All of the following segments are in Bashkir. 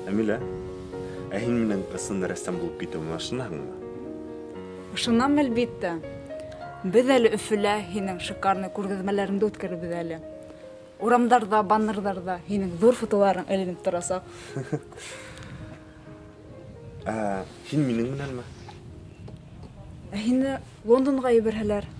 Әмилә, ә һин минең ысын рәссам булып китеүемә ышанаһыңмы? Ышанам, әлбиттә. Беҙ әле Өфөлә һинең шикарный күргәҙмәләреңде үткәрербеҙ әле. Урамдарҙа, баннерҙарҙа һинең ҙур фотоларың эленеп торасаҡ. Ә һин минең менәнме? Ә һине Лондонға ебәрһәләр?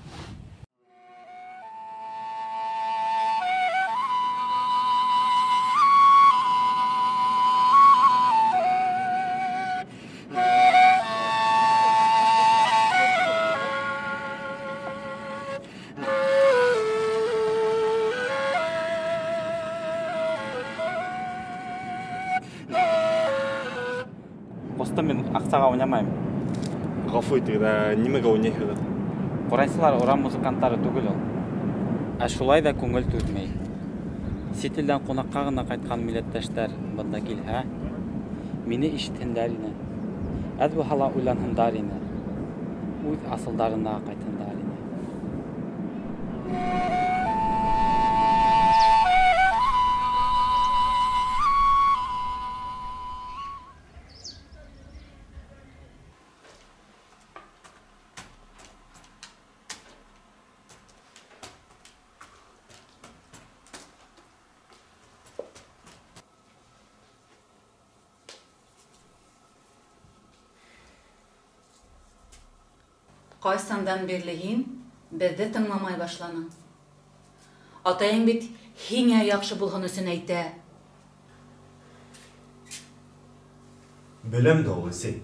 Ҡустым, мин аҡсаға уйнамайым. Ғәфү итегеҙ, ә нимәгә уйнайһығыҙ? Ҡурайсылар урам музыканттары түгел ул. Ә шулай ҙа күңел түҙмәй. Сит илдән ҡунаҡҡа ғына ҡайтҡан милләттәштәр бында килһә, мине ишетһендәр ине. Әҙ булһа ла уйланһындар ине. Үҙ асылдарына ҡайтһындар ине. Ҡайсандан бирле һин беҙҙе тыңламай башланың? Атайың бит һиңә яҡшы булһын өсөн әйтә. Беләм дә ул, әсәй.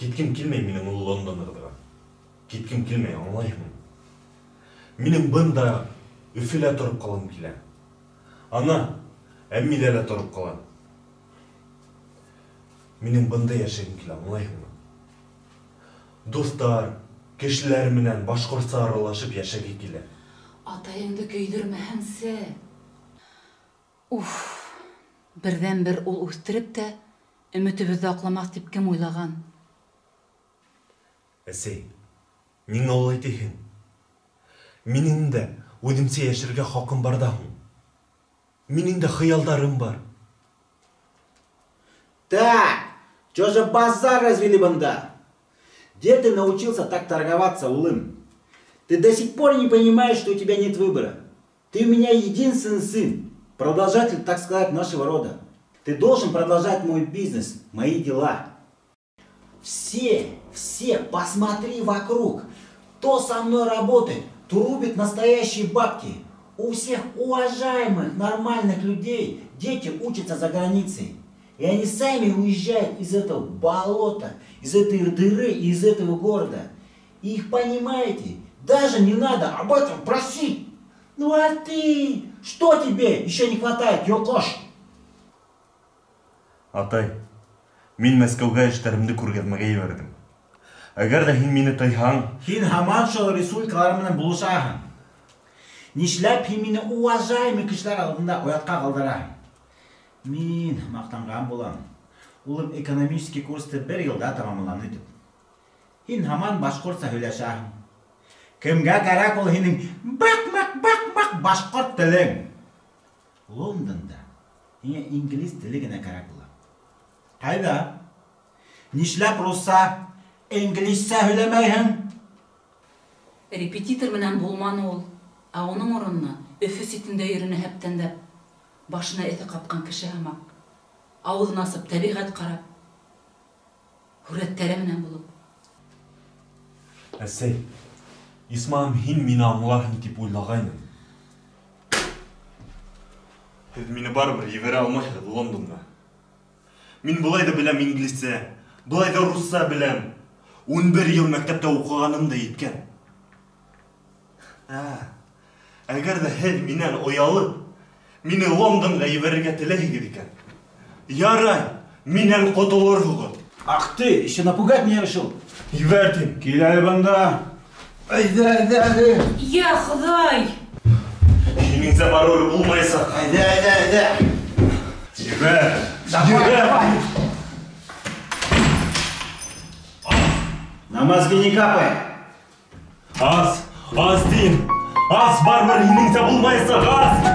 Киткем килмәй минең ул Лондонға. Киткем килмәй, аңлайһыңмы? Минең бында Өфөлә тороп ҡалғым килә. Ана, Әмилә лә тороп ҡала. Минең бында йәшәгем килә, аңлайһыңмы? Дуҫтар, кешеләр менән башҡортса аралашып йәшәге килә. Атайыңды көйҙөрмәһәңсе. Уф, берҙән-бер ул үҫтереп тә өмөтөбөҙҙө аҡламаҫ тип кем уйлаған? Әсәй, ниңә улай тиһең? Минең дә үҙемсә йәшәргә хаҡым бар да һуң. Минең дә хыялдарым бар. Так, чё же базар развели бында? Где ты научился так торговаться, улым? Ты до сих пор не понимаешь, что у тебя нет выбора. Ты у меня единственный сын, продолжатель, так сказать, нашего рода. Ты должен продолжать мой бизнес, мои дела. Все, все, посмотри вокруг. Кто со мной работает, то рубит настоящие бабки. У всех уважаемых, нормальных людей дети учатся за границей. И они сами уезжают из этого болота, из этой дыры и из этого города. И их, понимаете, даже не надо об этом просить. Ну а ты, что тебе еще не хватает, Йокош? Атай, мин Мәскәүгә эштәремде күргәҙмәгә ебәрҙем. Әгәр ҙә һин мине тыйһаң... Һин һаман шул рисункалар менән булышаһың. Нишләп һин мине уважаемый кешеләр алдында оятҡа ҡалдыраһың? Мин маҡтанған булам. Улым экономический курсты бер йылда тамамланы тип. Һин һаман башҡортса һөйләшәһең. Кемгә кәрәк ул һинең баҡ-маҡ-баҡ-маҡ башҡорт телең? Лондонда һиңә инглиз теле генә кәрәк була. Ҡайҙа? Нишләп русса, инглизсә һөйләмәйһең? Репетитор менән булманы ул, ә уның урынына Өфө ситендә йөрөнө һәптәндәп, башына эҫе ҡапҡан кеше һымаҡ, ауыҙын асып, тәбиғәт ҡарап, һүрәттәре менән булып. Әсәй, исмаһам, һин мине аңларһың тип уйлағайным. Һеҙ мине барыбер ебәрә алмайһығыҙ Лондонға. Мин былай ҙа беләм инглизсә, былай ҙа русса беләм. 11 йыл мәктәптә уҡығаным да еткән. Әгәр ҙә һеҙ минән оялып, мине Лондонға ебәрергә теләйһегеҙ икән, ярай, минән ҡотолорһоғоҙ. Ах ты, еще напугать меня решил? Ебәр тим. Кил әле бында. Әйҙә, әйҙә, әйҙә. Я Хоҙай! Һинеңсә барыбер булмаясаҡ. Әйҙә, әйҙә, әйҙә. Ебәр. Давай, давай. На мозги не капай. Ас, ас тим. Ас, барыбер һинеңсә булмаясаҡ, ас.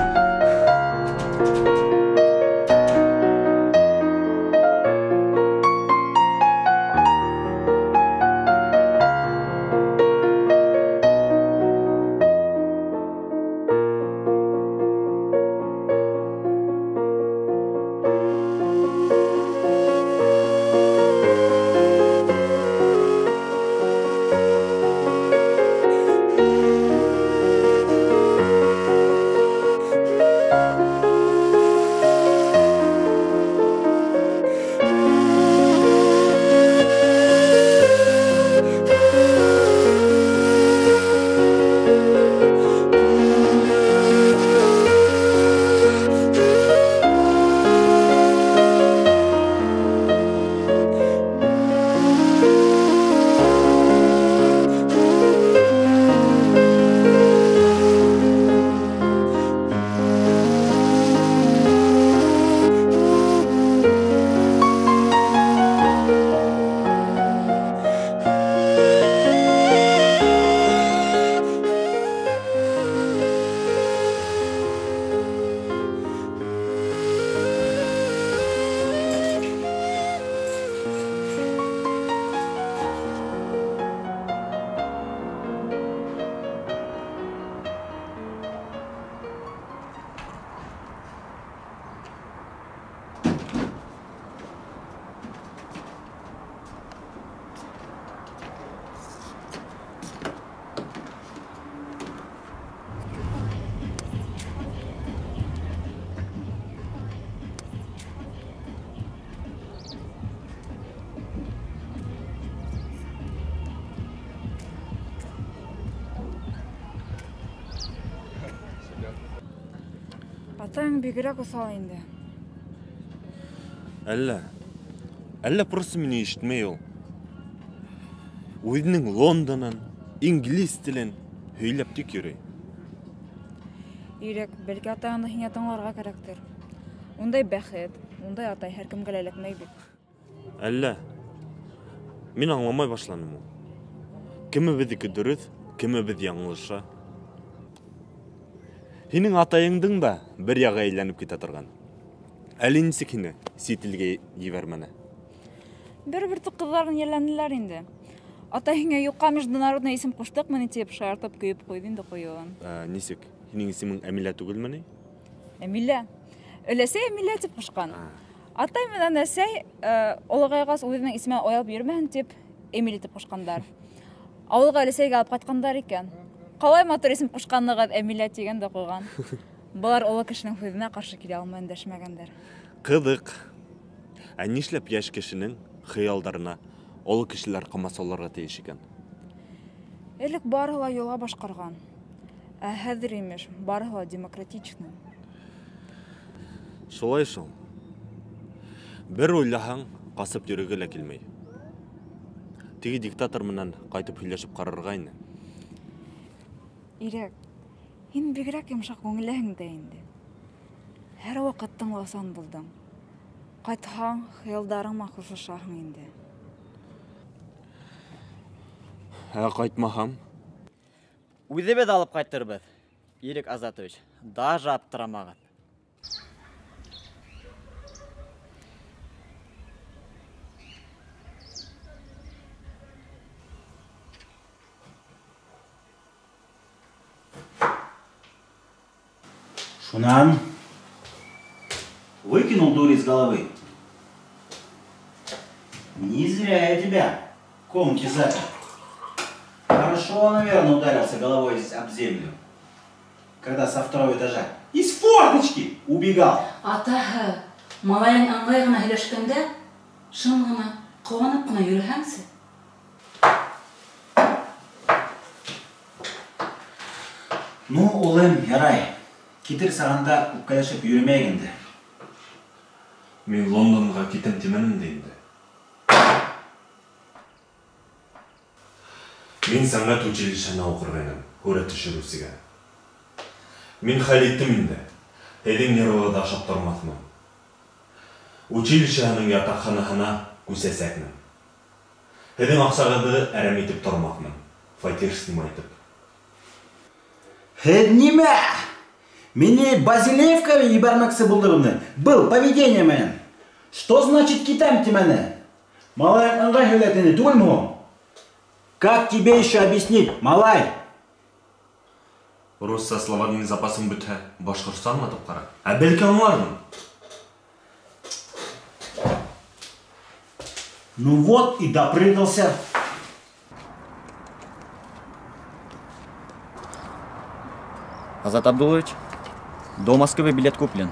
Атаң бигерәк уҫал инде. Әллә? Әллә просто мине ишетмәй ул. Үҙенең Лондонын, инглиз телен һөйләп тик йөрөй. Ирек, бәлки атаңды һиңә тыңларға кәрәктер. Ундай бәхет, ундай атай һәр кемгә лә эләкмәй бит. Әллә? Мин аңламай башланым ул. Кемебеҙҙеке дөрөҫ, кемебеҙ яңылыша. Һинең атайыңдың да бер яғы әйләнеп китә торған. Әле нисек һине сит илгә ебәрмәне? Бер бөртөк ҡыҙҙарын йәлләнеләр инде. Атай һиңә юҡҡа международный исем ҡуштыҡмы ни тип шаяртып көйөп ҡуйҙы инде ҡуйыуын. Нисек? Һинең исемең Әмилә түгелме ни? Әмилә. Өләсәй Әмилә тип ҡушҡан. Атай менән әсәй олоғайғас үҙенең исемен оялып йөрөмәһен тип Эмили тип ҡушҡандар. Ауылға өләсәйгә алып ҡайтҡандар икән. Ҡалай матур исем ҡушҡанлығыҙ, Әмилә тигән дә ҡуйған. Былар оло кешенең һүҙенә ҡаршы килә алмай өндәшмәгәндәр. Ҡыҙыҡ. Ә нишләп йәш кешенең хыялдарына оло кешеләр ҡамасауларға тейеш икән? Элек барыһы ла йола башҡарған. Ә хәҙер имеш, барыһы ла демократичный. Шулай шул. Бер уйлаһаң, ҡасып йөрөгө лә килмәй. Теге диктатор менән ҡайтып һөйләшеп ҡарарға ине. Ирек, һин бигерәк йомшаҡ күңеллеһең дә инде. Һәр ваҡыт тыңлаусан булдың. Ҡайтһаң, хыялдарың менән хушлашаһың инде. Ә ҡайтмаһам? Үҙебеҙ алып ҡайтырбыҙ, Ирек Азатович, даже аптырамағыҙ. Шунан выкинул дурь из головы. Не зря я тебя в комнате запер. Хорошо, наверное, ударился головой об землю. когда со второго этажа из форточки убегал. Атаһы, малайың ыңғай ғына һөйләшкәндә, шым ғына, ҡыуанып ҡына йөрөһәңсе. Ну, улым, ярай. Китер сағында үпкәләшеп йөрөмәйек инде. Мин Лондонға китәм тимәнем дә инде. Мин сәнғәт училищеһына уҡырғайным, һүрәт төшөрөүсегә. Мин хәл иттем инде. Һеҙҙең нервығыҙҙы ашап тормаҫмын. Училищеһының ятаҡханаһына күсәсәкмен. Һеҙҙең аҡсағыҙҙы әрәм итеп тормаҫмын, фатир снимать итеп. Һеҙ нимә? Мине Базилевкаға ебәрмәксе булдығыҙмы? Был поведение менән. Что значит китәм тимәне? Малайың ыңғай һөйләй ине, түгелме һуң? Как тебе еще объяснить, малай? Русса словарный запасың бөтһә, башҡортса аңлатып ҡара. Ә бәлки аңлармын. Ну вот и допрыгался. Азат Абдулович, до Москвы билет куплен.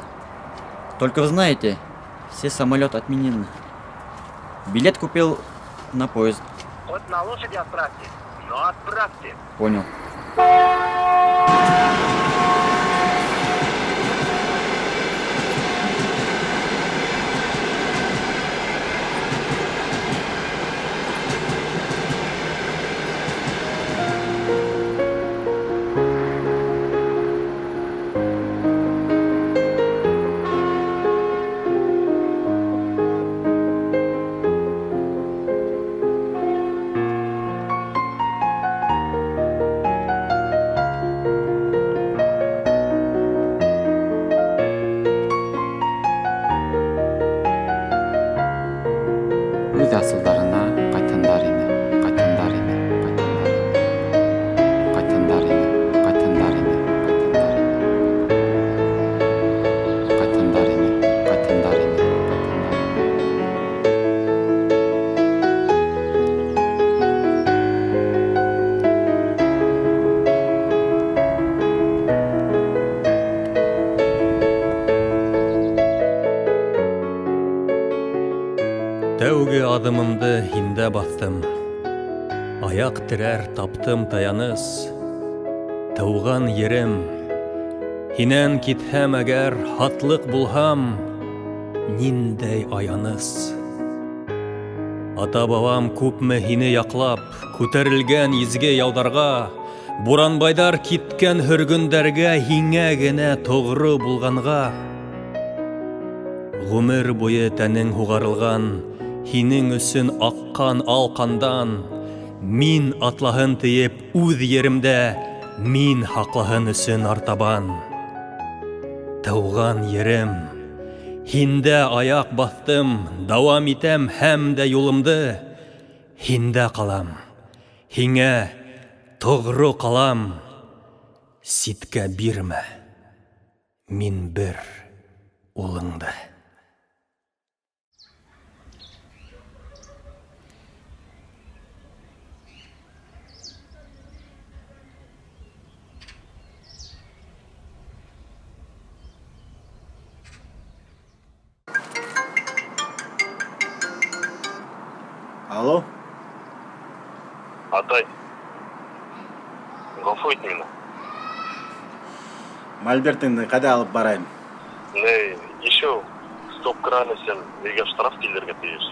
Только вы знаете, все самолеты отменены. Билет купил на поезд. Хоть на лошади отправьте, но отправьте. Понял. Үҙ асылдарына ҡайтһындар ине, ҡайтһындар ине, ҡайтһындар ине, ҡайтһындар ине, ҡайтһындар ине, ҡайтһындар ине, ҡайтһындар ине, ҡайтһындар ине. Тәүге аҙымымды һиндә баҫтым, аяҡ терәр таптым таяныс. Тыуған ерем, һинән китһәм әгәр, һатлыҡ булһам, ниндәй аяныс. Ата-бабам күпме һине яҡлап, күтәрелгән изге яуҙарға, Буранбайҙар киткән һөргөндәргә һиңә генә тоғро булғанға. Ғүмер буйы тәнең һуғарылған, һинең өсөн аҡҡан алҡандан, мин атлаһын тейеп үҙ еремдә, мин һаҡлаһын өсөн артабан. Тыуған ерем, һиндә аяҡ баҫтым, дауам итәм һәм дә юлымды, һиндә ҡалам, һиңә тоғро ҡалам, ситкә бирмә, мин бер улыңды. Алло? Атай, ғәфү ит мине. Мольбертыңды ҡайҙа алып барайым? Не, еще стоп-кран өсөн өйгә штраф килергә тейеш.